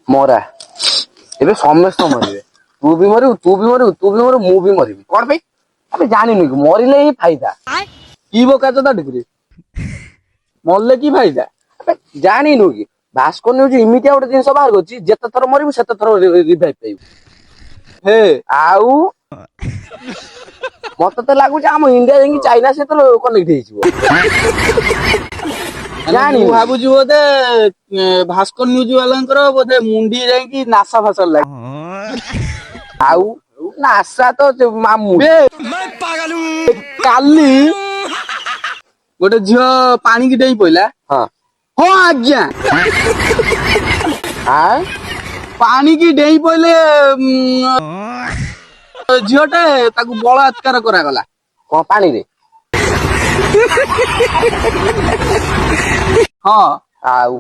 ମରା ଏବେ ସମସ୍ତେ ମରିବେ। ତୁ ବି ମରିବୁ, ତୁ ବି ମରିବୁ, ତୁ ବି ମରିବୁ, ମୁଁ ବି ମରିବି। କଣ ପାଇଁ? ଆବେ ଜାଣିନୁ କି, ମରିଲେ ହିଁ ଫାଇଦା। କି ବୋକା ଚୋଦା ଡିଗ୍ରୀ, ମରିଲେ କି ଫାଇଦା? ଆବେ ଜାଣିନୁ କି, ଭାସ୍କର ନ୍ୟୁଜ ଏମିତିଆ ଗୋଟେ ଜିନିଷ ବାହାର କରୁଛି, ଯେତେ ଥର ମରିବୁ ସେତେ ଥର ରିଭାଇଭ ପାଇବୁ। ହେ। ଆଉ ମତେ ତ ଲାଗୁଛି ଆମ ଇଣ୍ଡିଆ ଯାଇକି ଚାଇନା ସହିତ କନେକ୍ଟ ହେଇଯିବ। ମାନେ ଜାଣିନୁ। ମୁଁ ଭାବୁଛି ବୋଧେ ଭାସ୍କର ନ୍ୟୁଜ ବାଲାଙ୍କର ବୋଧେ ମୁଣ୍ଡି ଯାଇକି ନାସା ଫାସା ଲାଗେ। ଆଉ ନାସା ତ ସେ ମାମୁଁ। ବେ, କାଲି ଗୋଟେ ଝିଅ ପାଣିକି ଡେଇଁ ପଇଲା। ହଁ ଆଜ୍ଞା। ଆ ପାଣିକି ଡେଇଁ ପଇଲେ ଝିଅଟେ, ତାକୁ ବଳାତ୍କାର କରାଗଲା। କଣ, ପାଣିରେ? ହଁ। ଆଉ